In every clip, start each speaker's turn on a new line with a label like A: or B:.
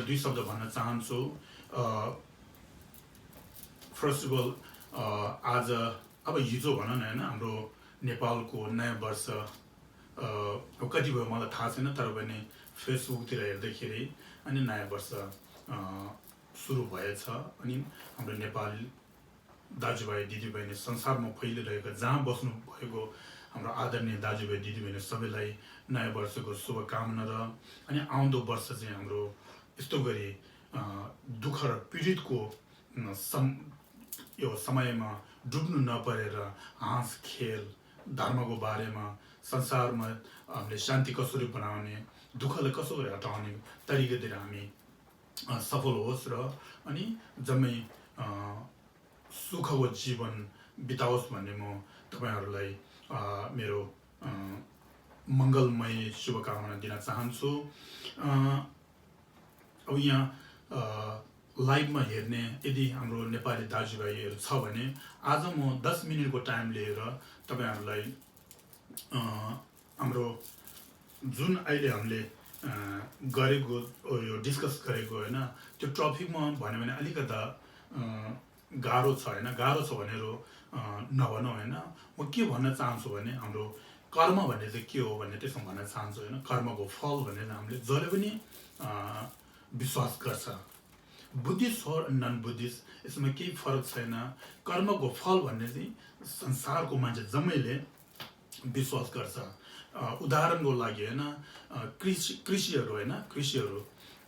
A: दुई शब्द भन्न चाहन्छु। फर्स्ट अफ अल आज अब हिजो भनौँ न होइन, हाम्रो नेपालको नयाँ वर्ष कति भयो मलाई थाहा छैन, तर पनि फेसबुकतिर हेर्दाखेरि अनि नयाँ वर्ष सुरु भएछ। अनि हाम्रो नेपाली दाजुभाइ दिदीबहिनी संसारमा फैलिरहेको जहाँ बस्नु भएको हाम्रो आदरणीय दाजुभाइ दिदीबहिनी सबैलाई नयाँ वर्षको शुभकामना र अनि आउँदो वर्ष चाहिँ हाम्रो यस्तो गरी दुःख र पीडितको यो समयमा डुब्नु नपरेर हाँस खेल धर्मको बारेमा संसारमा हामीले शान्ति कसरी बनाउने, दुःखलाई कसरी हटाउने तरिकातिर हामी सफल होस् र अनि जम्मै सुखको जीवन बिताओस् भन्ने म तपाईहरुलाई मेरो मङ्गलमय शुभकामना दिन चाहन्छु। अब यहाँ लाइभमा हेर्ने यदि हाम्रो नेपाली दाजुभाइहरू छ भने आज म 10 मिनेटको टाइम लिएर तपाईहरुलाई हाम्रो जुन अहिले हामीले गरेको यो डिस्कस गरेको हैन, त्यो टपिकमा भन्यो भने अलिकता गाह्रो छ हैन, गाह्रो छ भनेर नभनौँ हैन। म के भन्न चाहन्छु भने हाम्रो कर्म भन्ने चाहिँ के हो भन्ने त्यसमा भन्न चाहन्छु हैन। कर्मको फल भनेर हामीले जसले पनि विश्वास गर्छ, बुद्धिस्ट हो नन बुद्धिस्ट, यसमा केही फरक छैन। कर्मको फल भन्ने चाहिँ संसारको मान्छे जम्मैले विश्वास गर्छ। उदाहरणको लागि हैन, कृषिहरू हैन,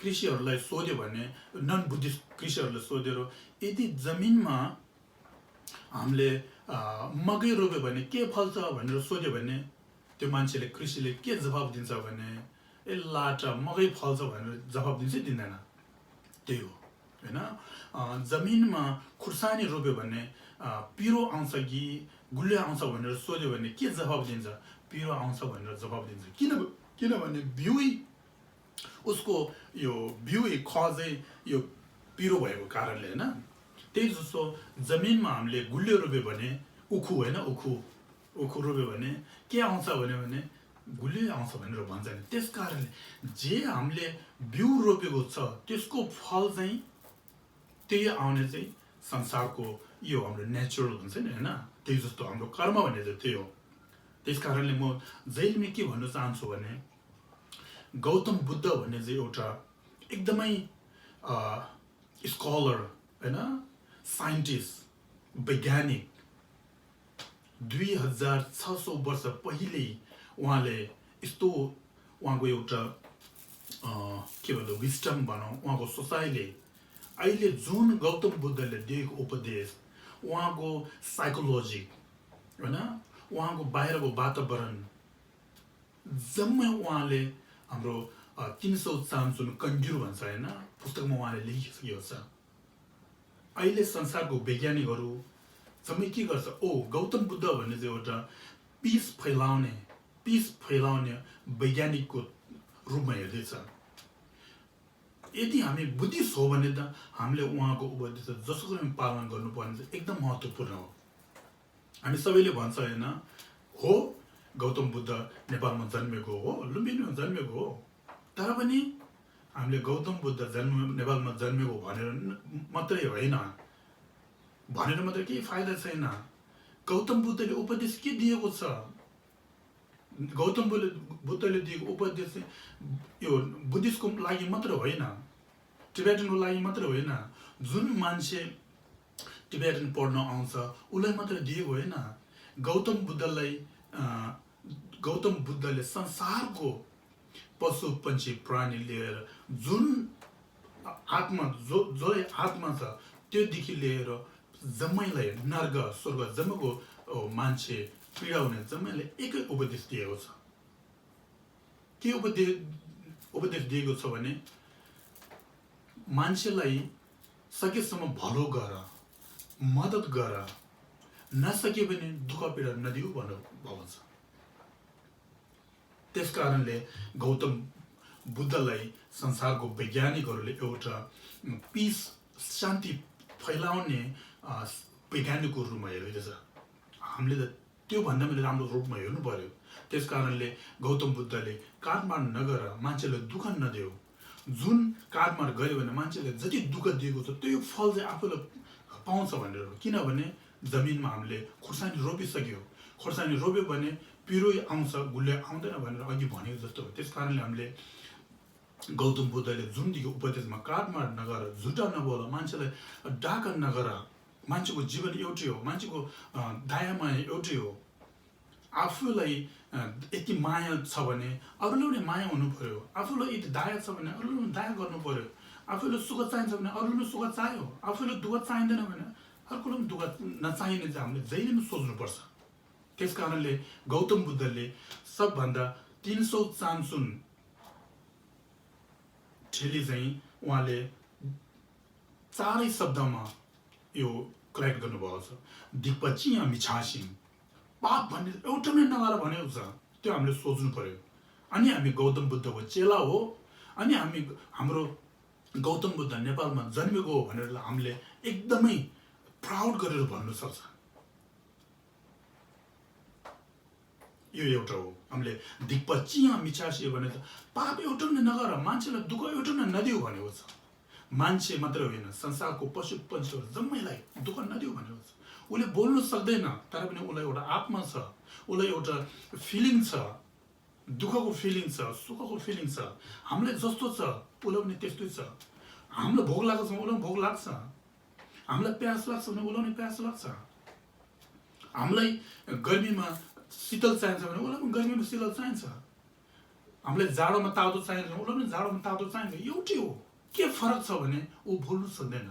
A: कृषिहरूलाई सोध्यो भने नन बुद्धिस्ट कृषिहरूले सोधेर यदि जमिनमा हामीले मकै रोप्यो भने के फल्छ भनेर सोध्यो भने त्यो मान्छेले कृषिले के जवाब दिन्छ भने ए लाटा मकै फल्छ भनेर जवाब दिन्छ दिँदैन, त्यही हो हैन। जमिनमा खुर्सानी रोप्यो भने पिरो आउँछ कि गुलियो आउँछ भनेर सोध्यो भने के जवाब दिन्छ, पिरो आउँछ भनेर जवाब दिन्छ। किनभने बिउै उसको यो बिउै खजै यो पिरो भएको कारणले हैन। त्यही जस्तो जमिनमा हामीले गुलियो रोप्यो भने उखु हैन, उखु रोप्यो भने के आउँछ भने गुलियो आउँछ भनेर भन्छ नि। त्यसकारणले जे हामीले बिउ रोपेको छ त्यसको फल चाहिँ त्यही आउने चाहिँ संसारको यो हाम्रो नेचुरल हुन्छ नि हैन। त्यही जस्तो हाम्रो कर्म भन्ने चाहिँ त्यही हो। त्यसकारणले म जहिले के भन्न चाहन्छु भने गौतम बुद्ध भन्ने चाहिँ एउटा एकदमै स्कलर हैन, साइन्टिस्ट, वैज्ञानिक 2600 वर्ष पहिले उहाँले यस्तो उहाँको एउटा के भन्छ विस्डम भनौँ, उहाँको सोचाइले अहिले जुन गौतम बुद्धले दिएको उपदेश, उहाँको साइकोलोजी हैन, उहाँको बाहिरको वातावरण जम्मै उहाँले हाम्रो 300 जुन कन्ड्युर भन्छ हैन, पुस्तकमा उहाँले लेखिसकेको छ। अहिले संसारको वैज्ञानिकहरू जम्मै के गर्छ, ओ गौतम बुद्ध भन्ने चाहिँ एउटा पिस फैलाउने वैज्ञानिकको रूपमा हेर्दैछ। यदि हामी बुद्धिस्ट हो भने त हामीले उहाँको उपदेश जसको पनि पालन गर्नुपर्ने चाहिँ एकदम महत्त्वपूर्ण हो। हामी सबैले भन्छ हैन, हो गौतम बुद्ध नेपालमा जन्मेको हो, लुम्बिनीमा जन्मेको हो, तर पनि हामीले गौतम बुद्ध नेपालमा जन्मेको भनेर मात्रै होइन, भनेर मात्रै केही फाइदा छैन। गौतम बुद्धले उपदेश के दिएको छ, गौतम बुद्धले दिएको उपदेश यो बुद्धिस्टको लागि मात्र होइन, टिबेटनको लागि मात्र होइन, जुन मान्छे टिबेटन पढ्न आउँछ उसलाई मात्र दिएको होइन। गौतम बुद्धले संसारको पशु पंक्षी प्राणी लिएर जुन आत्मा जो आत्मा छ त्योदेखि लिएर जम्मैलाई नर्क स्वर्ग जम्मैको मान्छे पीडाउने जम्मैले एकै उपदेश दिएको छ। के उपदेश दिएको छ भने मान्छेलाई सकेसम्म भलो गर, मद्दत गर, नसके भने दुःख पीडा नदिऊ भनेर भन्छ। त्यसकारणले गौतम बुद्धलाई संसारको वैज्ञानिकहरूले एउटा पिस शान्ति फैलाउने वैज्ञानिकको रूपमा हेर्दैछ। हामीले त त्यो भन्दा पनि राम्रो रूपमा हेर्नु पर्यो। त्यसकारणले गौतम बुद्धले काठमाडौँ नगर, मान्छेलाई दुःख नदेऊ, जुन काटमार गऱ्यो भने मान्छेले जति दुःख दिएको छ त्यो फल चाहिँ आफूलाई पाउँछ भनेर हो। किनभने जमिनमा हामीले खोर्सानी रोपिसक्यो, खोर्सानी रोप्यो भने पिरो आउँछ, गुलियो आउँदैन भनेर अघि भनेको जस्तो हो। त्यस कारणले हामीले गौतम बुद्धले जुन दिएको उपदेशमा काटमार नगर, झुटा नबोल, मान्छेलाई डाका नगर, मान्छेको जीवन एउटै हो, मान्छेको दया माया एउटै हो। आफूलाई यति माया छ भने अरूले पनि माया हुनु पर्यो, आफूलाई यति दया छ भने अरूले पनि दया गर्नु पर्यो, आफूलाई सुख चाहिन्छ भने अरूले पनि सुख चाहियो, आफूलाई दुःख चाहिँदैन भने अर्कोले पनि दुःख नचाहिने चाहिँ हामीले जहिले पनि सोच्नुपर्छ। त्यस कारणले गौतम बुद्धले सबभन्दा 300 चान्सुन ठेली चाहिँ उहाँले 4 शब्दमा यो कलेक्ट गर्नुभएको छ। दिक्पचिया मिछासिङ, पाप भन्ने एउटा नै नगर भनेको छ, त्यो हामीले सोच्नु पर्यो। अनि हामी गौतम बुद्धको चेला हो, अनि हाम्रो गौतम बुद्ध नेपालमा जन्मेको हो भनेर हामीले एकदमै प्राउड गरेर भन्नु सक्छ। यो एउटा हो। हामीले दिक्पचिया मिछासी भनेको पाप एउटा नै नगर, मान्छेलाई दुःख एउटा नै नदियो भनेको छ। मान्छे मात्र होइन, संसारको पशु पन्छीहरू जम्मैलाई दुःख नदियो भनेको छ। उसले बोल्नु सक्दैन, तर पनि उसलाई एउटा आत्मा छ, उसलाई एउटा फिलिङ छ, दुःखको फिलिङ छ, सुखको फिलिङ छ। हामीलाई जस्तो छ उसलाई पनि त्यस्तै छ। हामीलाई भोक लाग्छ भने उसलाई पनि भोक लाग्छ, हामीलाई प्यास लाग्छ भने उसलाई पनि प्यास लाग्छ, हामीलाई गर्मीमा शीतल चाहिन्छ भने उसलाई पनि गर्मीमा शीतल चाहिन्छ, हामीलाई जाडोमा तातो चाहिन्छ भने उसलाई पनि जाडोमा तातो चाहिन्छ। एउटै हो। के फरक छ भने ऊ बोल्नु सक्दैन।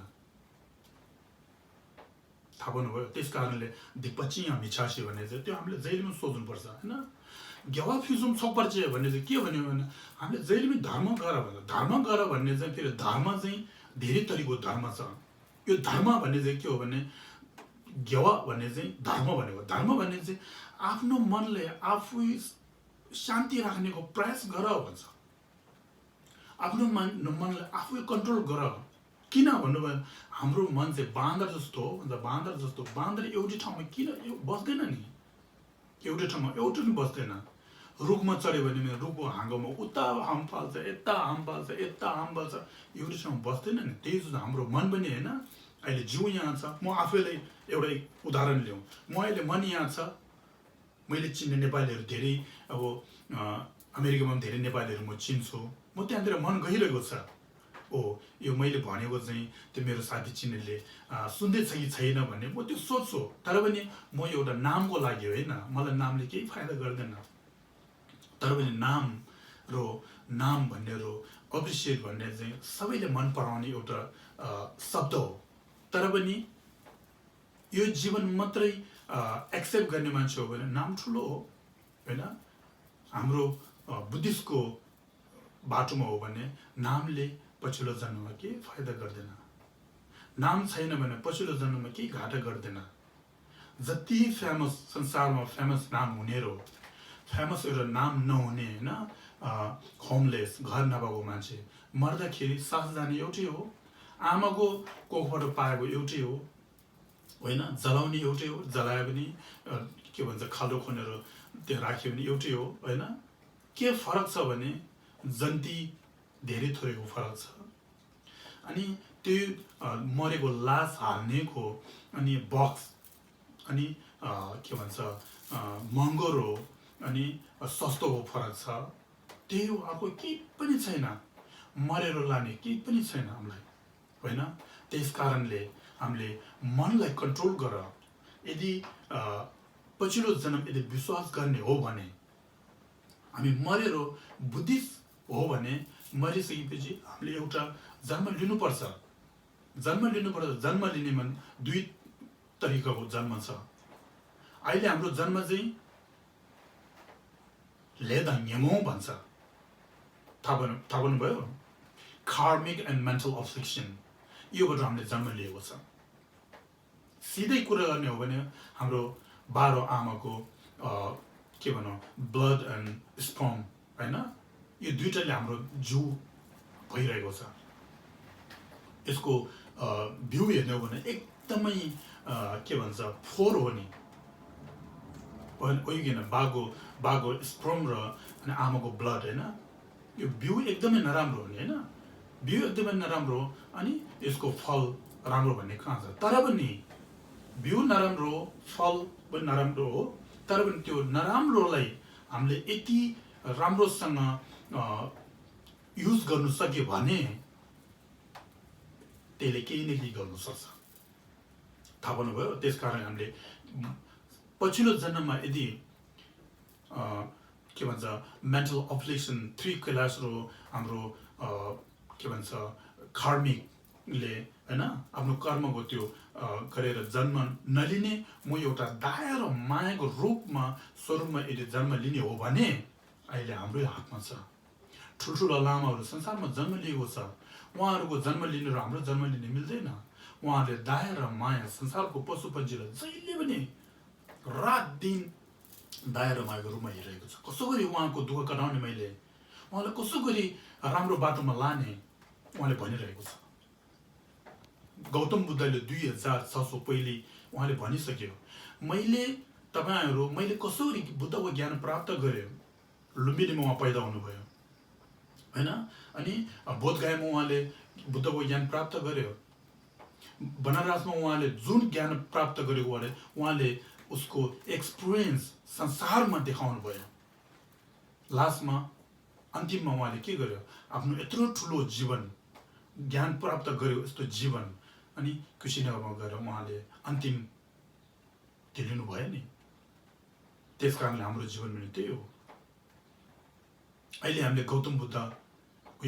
A: थाहा पाउनुभयो? त्यस कारणले दिक्पचिया मिछासी भन्ने चाहिँ त्यो हामीले जहिले पनि सोच्नुपर्छ होइन। गेवा फ्युजम छपर्छ भन्ने चाहिँ के भन्यो भने हामीले जहिले पनि धर्म गर भन्छ। धर्म गर भन्ने चाहिँ फेरि धर्म चाहिँ धेरै तरिको धर्म छ। यो धर्म भन्ने चाहिँ के हो भने गेवा भन्ने चाहिँ धर्म भनेको, धर्म भन्ने चाहिँ आफ्नो मनले आफू शान्ति राख्नेको प्रयास गर भन्छ। आफ्नो मनलाई आफूले कन्ट्रोल गर। किन भन्नुभयो हाम्रो मन चाहिँ बाँदर जस्तो हो भन्छ। बाँदर जस्तो, बाँदर एउटै ठाउँमा किन बस्दैन नि, एउटै ठाउँमा एउटा पनि बस्दैन। रुखमा चढ्यो भने रुखको हाँगोमा उता आम फाल्छ, यता आम फाल्छ, यता आम फाल्छ, एउटै ठाउँमा बस्दैन नि। त्यही जस्तो हाम्रो मन पनि होइन। अहिले जिउ यहाँ छ, म आफैलाई एउटै उदाहरण लिउँ। म अहिले मन यहाँ छ, मैले चिन्ने नेपालीहरू धेरै, अब अमेरिकामा पनि धेरै नेपालीहरू म चिन्छु, म त्यहाँतिर मन गइरहेको छ। ओ यो मैले भनेको चाहिँ त्यो मेरो साथी चिन्नेले सुन्दैछ कि छैन भन्ने म त्यो सोच्छु। तर पनि म एउटा नामको लागि होइन, मलाई नामले केही फाइदा गर्दैन। तर पनि नाम भन्नेहरू अप्रिसिएट भन्ने चाहिँ सबैले मन पराउने एउटा शब्द हो। तर पनि यो जीवन मात्रै एक्सेप्ट गर्ने मान्छे हो भने नाम ठुलो हो होइन। हाम्रो बुद्धिस्टको बाटोमा हो भने नामले पछिल्लो जन्ममा केही फाइदा गर्दैन। नाम छैन भने पछिल्लो जन्ममा केही घाटा गर्दैन। जति फेमस संसारमा फेमस नाम हुने र फेमस एउटा नाम नहुने होइन, होमलेस, घर नभएको मान्छे मर्दाखेरि सास जाने एउटै हो, आमाको कोखबाट पाएको एउटै हो होइन, जलाउने एउटै हो, जलाए पनि के भन्छ खाल्डो खनेर त्यहाँ राख्यो भने एउटै हो होइन। के फरक छ भने जन्ती धेरै थोरैको फरक छ। अनि त्यो मरेको लास हाल्नेको अनि बक्स अनि के भन्छ महँगो रो अनि सस्तोको फरक छ। त्यही हो, अर्को केही पनि छैन। मरेर लाने केही पनि छैन हामीलाई होइन। त्यस कारणले हामीले मनलाई कन्ट्रोल गर। यदि पछिल्लो जन्म यदि विश्वास गर्ने हो भने हामी मरेर बुद्धिस्ट हो भने मरिसकेपछि हामीले एउटा जन्म लिनुपर्छ। जन्म लिने मन 2 तरिकाको जन्म छ। अहिले हाम्रो जन्म चाहिँ लेदा न्यमो भन्छ। थाहा पाउनुभयो? कार्मिक एन्ड मेन्टल अब्सेक्सन, योबाट हामीले जन्म लिएको छ। सिधै कुरा गर्ने हो भने हाम्रो 12 आमाको के भनौँ ब्लड एन्ड स्पर्म होइन, यो दुईटाले हाम्रो जिउ भइरहेको छ। यसको भ्यू हेर्ने हो भने एकदमै के भन्छ फोहोर हो नि, किन बाघको स्पर्म र अनि आमाको ब्लड होइन, यो भ्यू एकदमै नराम्रो हो नि होइन। बिउ एकदमै नराम्रो अनि यसको फल राम्रो भन्ने कहाँ छ? तर पनि बिउ नराम्रो फल पनि नराम्रो हो, तर पनि त्यो नराम्रोलाई हामीले यति राम्रोसँग युज गर्नु सक्यो भने त्यसले केही न केही गर्नु सक्छ। थाहा पाउनुभयो? त्यसकारण हामीले पछिल्लो जन्ममा यदि के भन्छ मेन्टल अफ्लिक्सन 3 कैलाशहरू हाम्रो के भन्छ कार्मिकले हैन आफ्नो कर्मको त्यो गरेर जन्म नलिने म एउटा दया र मायाको रूपमा स्वरूपमा यदि जन्म लिने हो भने अहिले हाम्रै हातमा छ। ठुल्ठुला लामाहरू संसारमा जन्म लिएको छ, उहाँहरूको जन्म लिने र हाम्रो जन्म लिने मिल्दैन। उहाँहरूले दया र माया संसारको पशु पन्छीलाई जहिले पनि रात दिन दया र मायाको रूपमा हेरिरहेको छ। कसो गरी उहाँको दुःख कटाउने, मैले उहाँलाई कसो गरी राम्रो बाटोमा लाने उहाँले भनिरहेको छ। गौतम बुद्धले 2600 पहिले उहाँले भनिसक्यो, मैले कसरी बुद्धको ज्ञान प्राप्त गरेँ। लुम्बिनीमा उहाँ पैदा हुनुभयो हैन, अनि बोधगयामा उहाँले बुद्धको ज्ञान प्राप्त गर्यो। बनारसमा उहाँले जुन ज्ञान प्राप्त गरेको उहाँले उसको एक्सपिरियन्स संसारमा देखाउनु भयो। लास्टमा अन्तिममा उहाँले के गर्यो? आफ्नो यत्रो ठुलो जीवन ज्ञान प्राप्त गर्यो, यस्तो जीवन, अनि कुशीनगरमा गएर उहाँले अन्तिम त्यो लिनुभयो नि। त्यस कारणले हाम्रो जीवन पनि त्यही हो। अहिले हामीले गौतम बुद्धको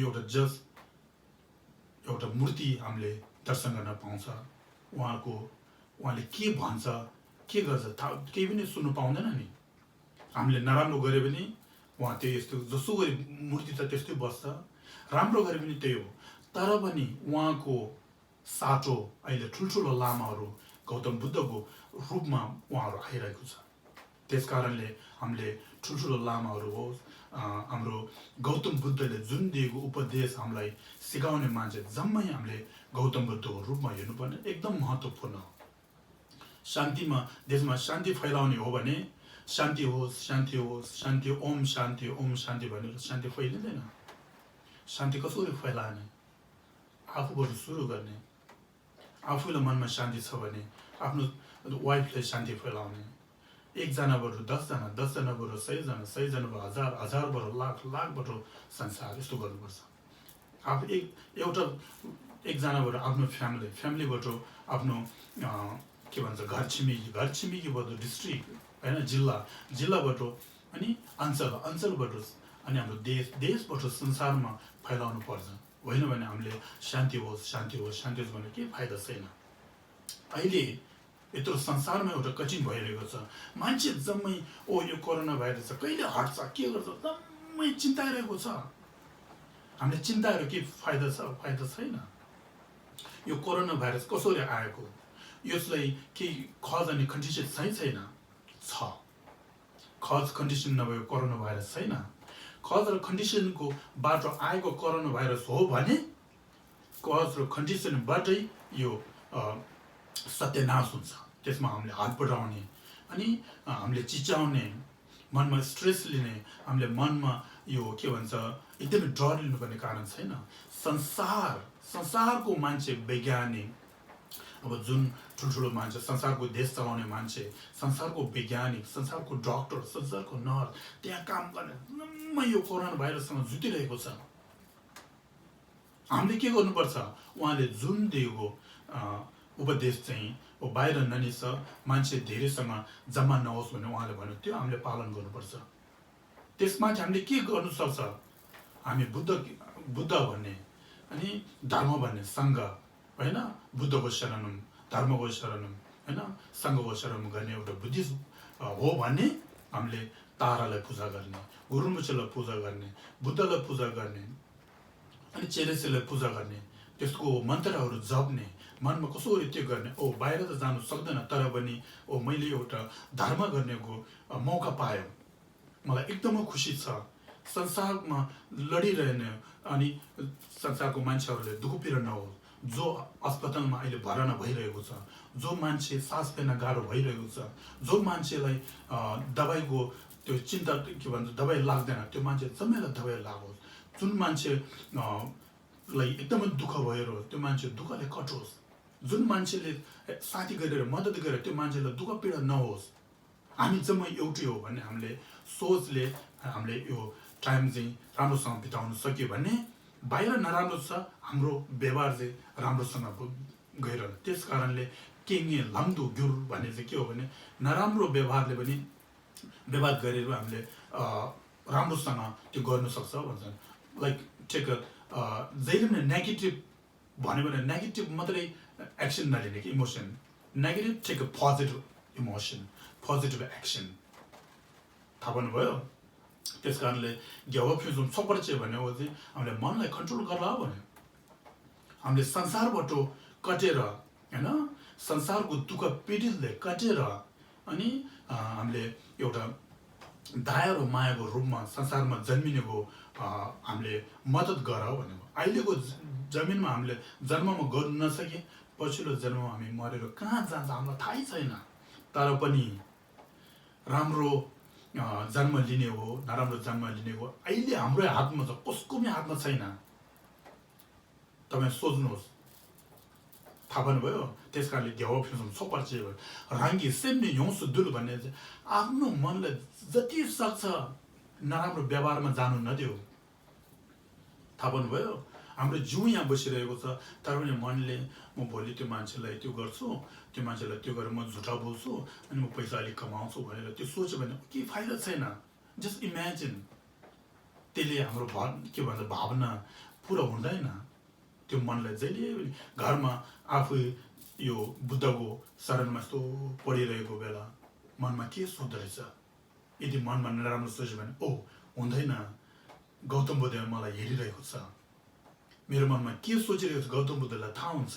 A: एउटा मूर्ति हामीले दर्शन गर्न पाउँछ। उहाँले के भन्छ, के गर्छ केही पनि सुन्नु पाउँदैन नि। हामीले नराम्रो गरे पनि उहाँ त्यो यस्तो जसो गरी मूर्ति छ त्यस्तै बस्छ, राम्रो गरे पनि त्यही हो। तर पनि उहाँको साटो अहिले ठुल्ठुलो लामाहरू गौतम बुद्धको रूपमा उहाँहरू आइरहेको छ। त्यस कारणले हामीले ठुल्ठुलो लामाहरू होस्, हाम्रो गौतम बुद्धले जुन दिएको उपदेश हामीलाई सिकाउने मान्छे जम्मै हामीले गौतम बुद्धको रूपमा हेर्नुपर्ने एकदम महत्त्वपूर्ण हो। शान्तिमा देशमा शान्ति फैलाउने हो भने शान्ति होस्, शान्ति होस्, शान्ति ओम शान्ति भनेर शान्ति फैलिँदैन। शान्ति कसरी फैलाउने? आफूबाट सुरु गर्ने। आफूलाई मनमा शान्ति छ भने आफ्नो वाइफलाई शान्ति फैलाउने। एकजनाबाट 10 जना, 10 जनाबाट 100 जना, 100 जनाबाट 1000, 1000बाट लाख, लाखबाट संसार, यस्तो गर्नुपर्छ। आफू एकजनाबाट आफ्नो फ्यामिलीबाट आफ्नो के भन्छ घर छिमेकीबाट डिस्ट्रिक्ट हैन, जिल्लाबाट अनि अञ्चलबाट अनि हाम्रो देशबाट संसारमा फैलाउनु पर्छ। होइन भने हामीले शान्ति होस् भने केही फाइदा छैन। अहिले यत्रो संसारमा एउटा कठिन भइरहेको छ। मान्छे जम्मै यो कोरोना भाइरस छ, कहिले हट्छ, के गर्छ, जम्मै चिन्ताइरहेको छ। हामीले चिन्ताहरू के फाइदा छ? फाइदा छैन। यो कोरोना भाइरस कसरी आएको, यसलाई केही खज अनि कन्डिसन छैन? छ। खज कन्डिसन नभएको कोरोना भाइरस छैन। खज र कन्डिसनको बाट आएको कोरोना भाइरस हो भने खज र कन्डिसनबाटै यो सत्यानाश हुन्छ। त्यसमा हामीले हात बढाउने अनि हामीले चिच्याउने, मनमा स्ट्रेस लिने, हामीले मनमा यो के भन्छ एकदमै डर लिनुपर्ने कारण छैन। संसारको मान्छे वैज्ञानिक, अब जुन ठुल्ठुलो मान्छे, संसारको देश चलाउने मान्छे, संसारको वैज्ञानिक, संसारको डक्टर, संसारको नर्स, त्यहाँ काम गर्ने जम्मै यो कोरोना भाइरससँग जुटिरहेको छ। हामीले के गर्नुपर्छ? उहाँले जुन दिएको उपदेश चाहिँ बाहिर ननिस, मान्छे धेरैसँग जम्मा नहोस् भन्ने उहाँले भन्यो, त्यो हामीले पालन गर्नुपर्छ। त्यसमाथि हामीले के गर्नु सक्छ? हामी बुद्ध भन्ने अनि धर्म भन्ने सङ्घ होइन, बुद्धको शरणम, धर्मको शरणम होइन, सङ्घको शरणम गर्ने एउटा बुद्धिस्ट हो भने हामीले तारालाई पूजा गर्ने, गुरुमुचीलाई पूजा गर्ने, बुद्धलाई पूजा गर्ने अनि चेलेसीलाई पूजा गर्ने, त्यसको मन्त्रहरू जप्ने, मनमा कसरी त्यो गर्ने। बाहिर त जानु सक्दैन, तर पनि मैले एउटा धर्म गर्नेको मौका पाएँ, मलाई एकदमै खुसी छ। संसारमा लडिरहने अनि संसारको मान्छेहरूले दुःख पीडा नहोस्। जो अस्पतालमा अहिले भर्ना भइरहेको छ, जो मान्छे सास फेर्न गाह्रो भइरहेको छ, जो मान्छेलाई दबाईको त्यो चिन्ता के भन्छ दबाई लाग्दैन, त्यो मान्छे सबैलाई दबाई लागोस्। जुन मान्छे लाई एकदमै दुःख भएर त्यो मान्छे दुःखले कटोस्, जुन मान्छेले साथी गरेर मद्दत गरेर त्यो मान्छेलाई दुःख पीडा नहोस्, हामी जम्मै एउटै हो भन्ने हामीले सोचले हामीले यो टाइम चाहिँ राम्रोसँग बिताउन सक्यो भने बाहिर नराम्रो छ, हाम्रो व्यवहार चाहिँ राम्रोसँग गइरहन्छ। त्यस कारणले केङ्गे लम्दु गुर भन्ने चाहिँ के हो भने नराम्रो व्यवहारले पनि व्यवहार गरेर हामीले राम्रोसँग त्यो गर्न सक्छ भन्छन्। लाइक टेक जहिले पनि नेगेटिभ भन्यो भने नेगेटिभ मात्रै एक्सन नलिने कि emotion, negative take a positive emotion, positive action. थाहा पाउनुभयो? त्यस कारणले गेवा फ्युजम सपर्छ भन्यो चाहिँ हामीले मनलाई कन्ट्रोल गर्ला भन्यो। हामीले संसारबाट कटेर हैन, संसारको दुःख पीडितले कटेर अनि हामीले एउटा दया र मायाको रूपमा संसारमा जन्मिनेको हामीले मद्दत गर भनेको। अहिलेको जमिनमा हामीले जन्ममा गर्नु नसके पछिल्लो जन्ममा हामी मरेर कहाँ जान्छ हामीलाई थाहै छैन। तर पनि राम्रो जन्म लिने हो नराम्रो जन्म लिने हो अहिले हाम्रो हातमा छ, कसको पनि हातमा छैन। तपाईँ सोच्नुहोस्। थाहा पाउनुभयो? त्यस कारणले गेवा फ्युजम सपर्छ राङ्गी सेम्ने यौसु दुल भन्ने चाहिँ आफ्नो मनलाई जति सक्छ नराम्रो व्यवहारमा जानु नदेऊ। थाहा पाउनुभयो? हाम्रो जिउ यहाँ बसिरहेको छ तर पनि मनले म भोलि त्यो मान्छेलाई त्यो गर्छु, त्यो मान्छेलाई त्यो गरेर म झुटा बोल्छु अनि म पैसा अलिक कमाउँछु भनेर त्यो सोच्यो भने केही फाइदा छैन। जस्ट इमेजिन, त्यसले हाम्रो के भन्छ भावना पुरा हुँदैन। त्यो मनलाई जहिले पनि घरमा आफू यो बुद्धको शरणमा यस्तो पढिरहेको बेला मनमा के सोच्दो रहेछ, यदि मनमा नराम्रो सोच्यो भने ओ हुँदैन, गौतम बुद्ध मलाई हेरिरहेको छ, मेरो मनमा के सोचिरहेको छ गौतम बुद्धलाई थाहा हुन्छ।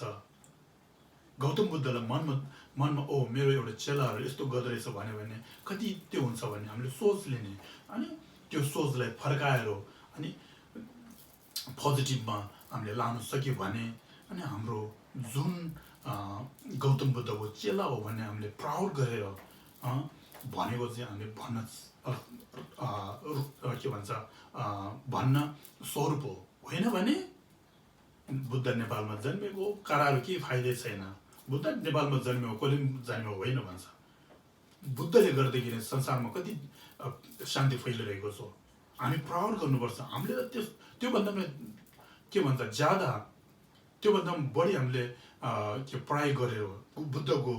A: गौतम बुद्धलाई मनमा ओ मेरो एउटा चेलाहरू यस्तो गर्दो रहेछ भन्यो भने कति त्यो हुन्छ भन्ने हामीले सोच लिने अनि त्यो सोचलाई फर्काएर अनि पोजिटिभमा हामीले लानु सक्यो भने अनि हाम्रो जुन गौतम बुद्धको चेला हो भन्ने हामीले प्राउड गरेर भनेको चाहिँ हामीले भन्न के भन्छ भन्न स्वरूप हो। होइन भने बुद्ध नेपालमा जन्मेको करार केही फाइदै छैन। बुद्ध नेपालमा जन्मेको कसले जन्मेको होइन भन्छ। बुद्धले गर्दाखेरि संसारमा कति शान्ति फैलिरहेको छ। हामी प्राउड गर्नुपर्छ। हामीले त्योभन्दा पनि के भन्छ ज्यादा त्योभन्दा पनि बढी हामीले के पढाइ गरेर बुद्धको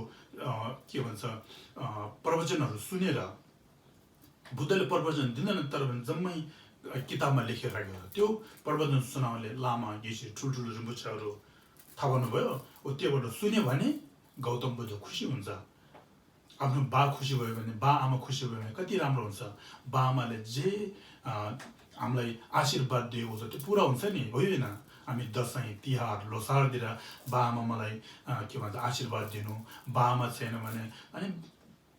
A: के भन्छ प्रवचनहरू सुनेर, बुद्धले प्रवचन दिँदैन तर पनि जम्मै किताबमा लेखेर राखेको त्यो प्रवचन सुनाउने लामा गेसी ठुल्ठुलो रिम्बुछाहरू थाहा पाउनुभयो? त्योबाट सुन्यो भने गौतम बुद्ध खुसी हुन्छ। आफ्नो बा खुसी भयो भने, बा आमा खुसी भयो भने कति राम्रो हुन्छ। बा आमाले जे हामीलाई आशीर्वाद दिएको छ त्यो पुरा हुन्छ नि, होइन? हामी दसैँ तिहार लोसारतिर बा आमा मलाई के भन्छ आशीर्वाद दिनु, बा आमा छैन भने अनि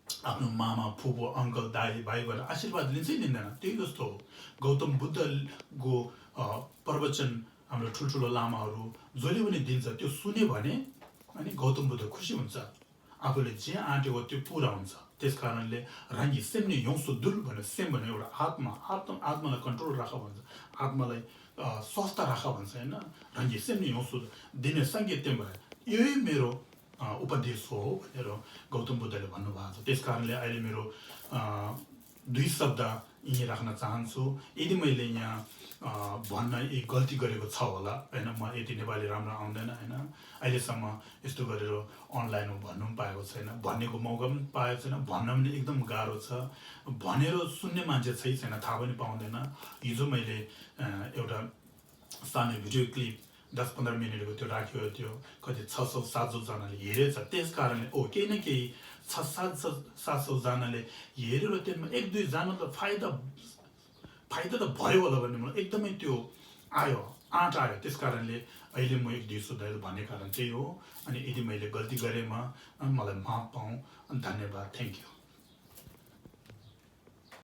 A: आफ्नो मामा फुपू अङ्कल दाई भाइबाट आशीर्वाद लिन्छै लिँदैन। त्यही जस्तो हो गौतम बुद्धको प्रवचन हाम्रो ठुल्ठुलो लामाहरू जसले पनि दिन्छ त्यो सुन्यो भने अनि गौतम बुद्ध खुसी हुन्छ। आफूले जे आँटेको त्यो पुरा हुन्छ। त्यस कारणले राङ्गी सेम्ने यौसु दुल भने सेम भने एउटा आत्मालाई कन्ट्रोल राख भन्छ, आत्मालाई स्वस्थ राख भन्छ होइन। राङ्गी सेम्ने यौसु दिने सङ्केत त्यो भयो, यही मेरो उपदेश हो भनेर गौतम बुद्धले भन्नुभएको छ। त्यस कारणले अहिले मेरो 2 शब्द यहीँ राख्न चाहन्छु। यदि मैले यहाँ भन्न यी गल्ती गरेको छ होला होइन, म यति नेपाली राम्रो आउँदैन होइन, अहिलेसम्म यस्तो गरेर अनलाइनमा भन्नु पनि पाएको छैन, भन्नेको मौका पनि पाएको छैन, भन्न पनि एकदम गाह्रो छ, भनेर सुन्ने मान्छे छैन, थाहा पनि पाउँदैन। हिजो मैले एउटा सानो भिडियो क्लिप 10-15 मिनटको त्यो राखेको थियो, कति 600-700 जनाले हेरेछ। त्यस कारणले केही न केही 600-700 जनाले हेरेर त्यसमा 1-2 जना त फाइदा त भयो होला भन्ने मलाई एकदमै त्यो आँट आयो। त्यस कारणले अहिले म 1-2 सुधार भन्ने कारण त्यही हो। अनि यदि मैले गल्ती गरेमा मलाई माफ पाऊँ, धन्यवाद, थ्याङ्क यू।